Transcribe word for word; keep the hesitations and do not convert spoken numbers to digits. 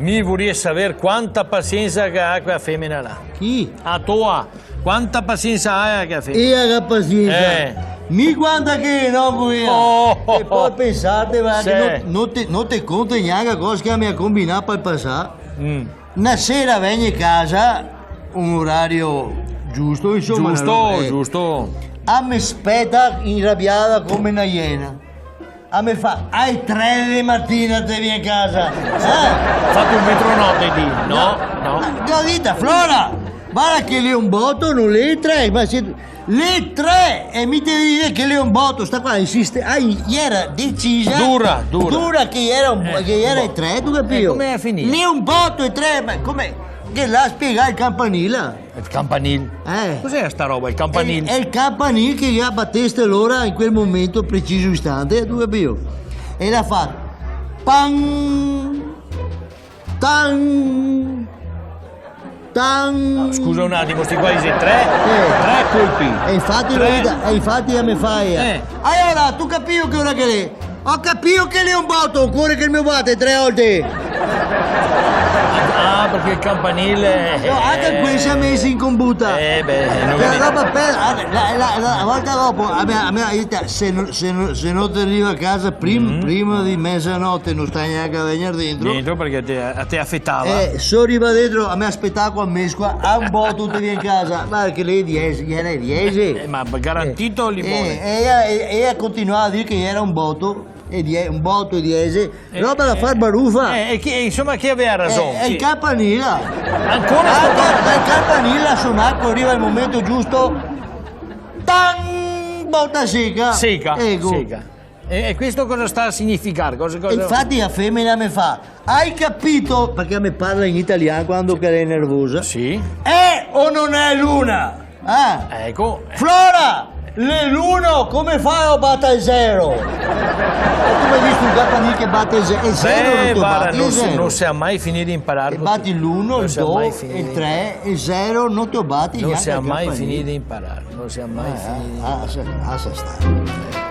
Mi voria saver quanta pasiensa che ga quela femena là. Chi? A toa. Quanta pasiensa ga quela femena? Ea ga pasiensa. Eh. Mi quanta che no, quela. Oh. E po pensate, va, che no, no te, no te conte gnanca cosa che la me ga combinà par el pasà. Mm. Na sera vegne casa, un orario giusto, insoma, giusto, no? Eh. Giusto. A me speta inrabiada come na iena. A me fa: "Ae tre de matina te vien casa, eh?" Fato un metronote, ti? No, no. Ma go dita: "Flora, varda che l'è un boto, no l'è tre, ma se, l'è tre, e mi te digo che l'è un boto." Sta qua insiste, ah, iera decisa. Dura, dura. Dura che iera un, eh, che iera boto. Tre, te capìo? E come xe finìo? L'è un boto e tre, ma come? Che la ga spiegà el campanil. El campanil. Eh. Cos'è sta roba, el campanil? El, el campanil che ga bateste lora in quel momento, preciso istante, te capìo? E la fa: "Pan, tan, tan." No, scusa un atimo, sti qua dixe tre, eh, tre colpi. E infati, tre. Lo dita, e infati la me fa: "Eh. Alora, te capìo che ora che l'è?" Go capìo che l'è un boto, ocore che el me bate tre volte. Ah, parché el campanil... No, anca, eh, questa la me ga mesa in conbuta. Eh, beh, no... Che la roba pe-, la, la, la, la volta dopo, la me, la me ga dita: "Se no, se no, se no te rivi a casa prim-, prima de mesanote, no te sta gnanca a vegner dentro." Dentro, parché te, te afetava. Eh, so rivà dentro, la me ga spetà qua a mescola, a un boto te vien casa. Varda che l'è diese, iera diese. Eh, ma garantì el limone. Eh, e ea, e, e ea continuava a dir che iera un boto. E die-, un boto e diese, eh, roba da far barufa. Eh, e chi, insoma, chi gaveva rason? Eh, el campanil. Ancora sto... Ah, ca-, el campanil, insoma, co riva el momento giusto, tan, bota seca. Seca, eco. Seca. E, e questo cosa sta a significar? Cosa, cosa... Infati la femena me fa: "Te ga capìo?" Parché la me parla in italian quando che l'è nervosa. Sì. "Xe o no xe l'una?" Ah. Eco. "Flora, l'è l'uno, come fa a bater el zero?" E ti me ga mai visto un campanil che bate el ze-, el zero? Eh, no te lo bati, varda, el zero. No se, no se ga mai finì de imparar. Te bati l'uno, el do, el tre, el zero, no te lo bati gnanca el campanil. No se ga mai finì de imparar, no se ga mai finì de imparar. Eh, eh, ah, sa, ah, sa sta.